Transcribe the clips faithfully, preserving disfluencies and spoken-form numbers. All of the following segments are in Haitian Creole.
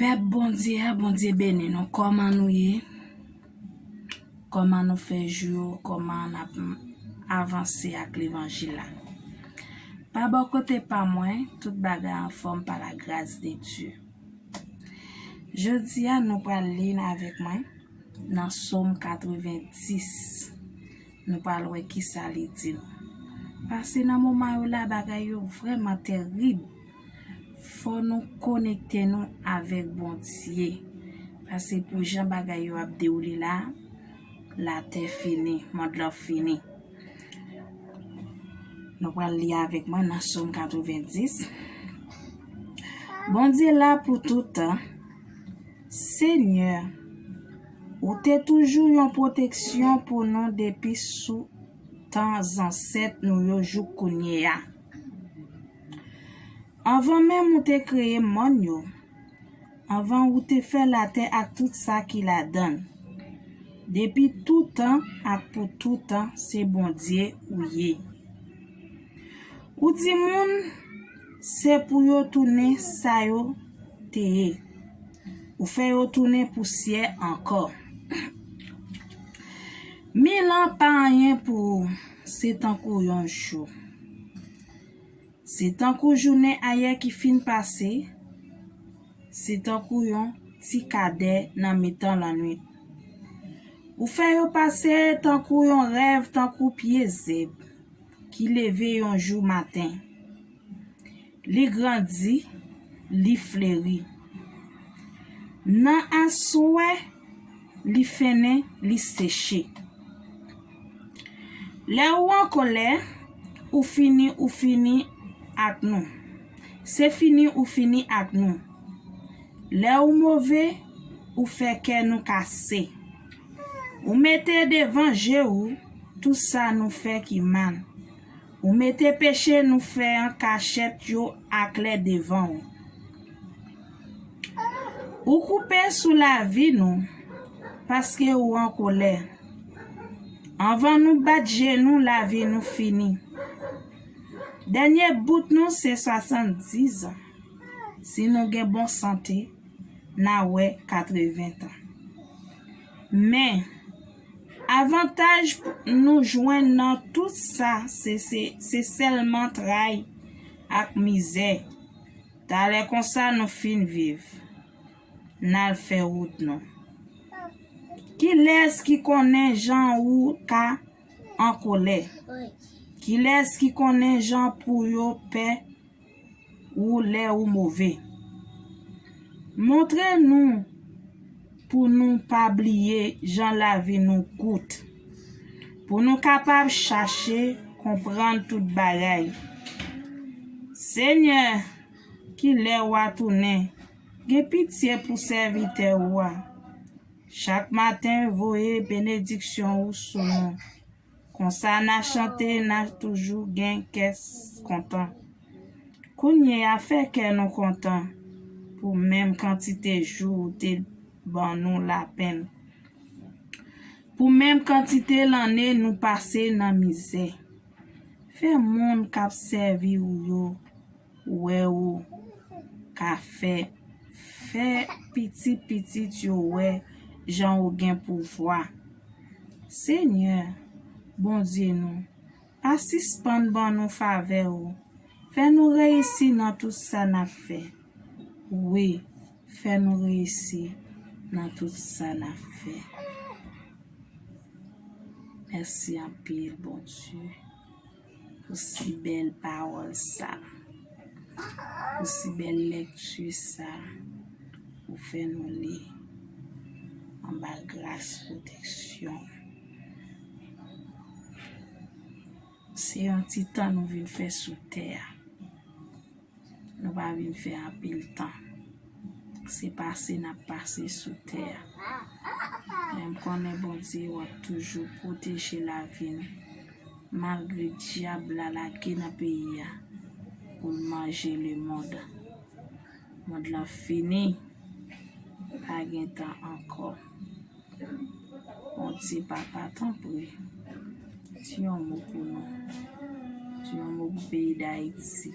Pèp Bondye a, Bondye beni nou. Kòman nou ye? Kòman nou fè jou yo? Kòman n ap avanse ak levanjil la? Pa bò kote pa mwen, tout bagay anfòm pa la gras de Dye. Jodi a, nou pral li avèk mwen nan Sòm katrevenndis. Nou pral wè kisa li di nou. Paske nan moman yo la, bagay yo vrèman terib. Fò nou konekte nou avèk Bondye. Paske pou jan bagay yo ap dewoule la, latè fini, mond lan fini. Nou pral li avèk mwen nan Sòm katrevenndis. Bondye la pou tout tan. Senyè, ou te toujou yon pwoteksyon pou nou depi sou tan zansèt nou yo jouk kounye a. Anvan menm ou te kreye mòn yo, anvan ou te fè latè ak tout sa ki ladan l, depi toutan ak pou toutan, se Bondye ou ye. Ou di moun, se pou yo tounen sa yo te ye. Ou fè yo tounen pousyè ankò. Mil an pa anyen pou ou, se tankou yon jou. Se tankou jounen ayè ki fin pase, se tankou yon ti kadè nan mitan lannwit. Ou fè yo pase tankou yon rèv, tankou pye zèb ki leve yon jou maten. Li grandi, li fleri. Nan aswè, li fennen, li seche. Lè ou an kòlè, ou fini, ou fini ak nou. Se fini, ou fini ak nou. Lè ou move, ou fè kè nou kase. Ou mete devan je ou tout sa nou fè ki mal. Ou mete peche nou fè an kachèt yo aklè devan ou. Ou koupe sou lavi nou, paske ou an kòlè. Anvan nou bat je nou, lavi nou fini. Dènye bout nou se swasanndiz an. Si nou gen bon sante, n a wè katreven tan. Men, avantaj nou jwenn nan tout sa, se, se, se sèlman tray ak mizè. Talè konsa nou fin viv, n al fè wout nou. Kilès ki konnen jan ou ka an kòlè? Kilès ki konnen jan pou yo pè ou lè ou move? Montre nou pou nou pa bliye jan lavi nou kout, pou nou kapab chache konprann tout bagay. Senyè, kilè w a tounen? Gen pitye pou sèvitè ou a. Chak maten, voye benediksyon ou sou nou. Konsa, n a chante, n a toujou gen kè s-, kontan. Kounye a, fè kè nou kontan pou menm kantite jou ou te ban nou lapenn, pou menm kantite lanne nou pase nan mizè. Fè moun k ap sèvi ou yo wè ou ka fè, fè pitit pitit yo wè jan ou gen pouvwa. Senyè, Bondye nou, pa sispann ban nou favè ou. Fè nou reyisi nan tout sa n ap fè. Wi, fè nou reyisi nan tout sa n ap fè. Mèsi anpil, Bondye, pou si bèl pawòl sa, pou si bèl lèkti sa ou fè nou li anba gras pwoteksyon. Se yon ti tan nou vin fè sou tè a. Nou pa vin fè anpil tan. Se pase n ap pase sou tè a. Men m konnen Bondye w ap toujou pwoteje lavi n, malgre dyab la lage nan peyi a pou l manje lemonn. Mond lan fini, pa gen tan ankò. Bondye Papa, tanpri, di yon mo pou nou. Di yon mo pou peyi Dayiti.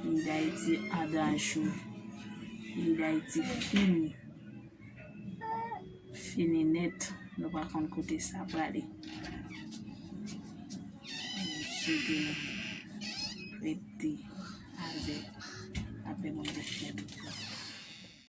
Peyi Dayiti an danje. Peyi Dayiti fini. Fini nèt. Nou pa konn kote sa prale. Sede nou rete avè, avè Bondye fè nou.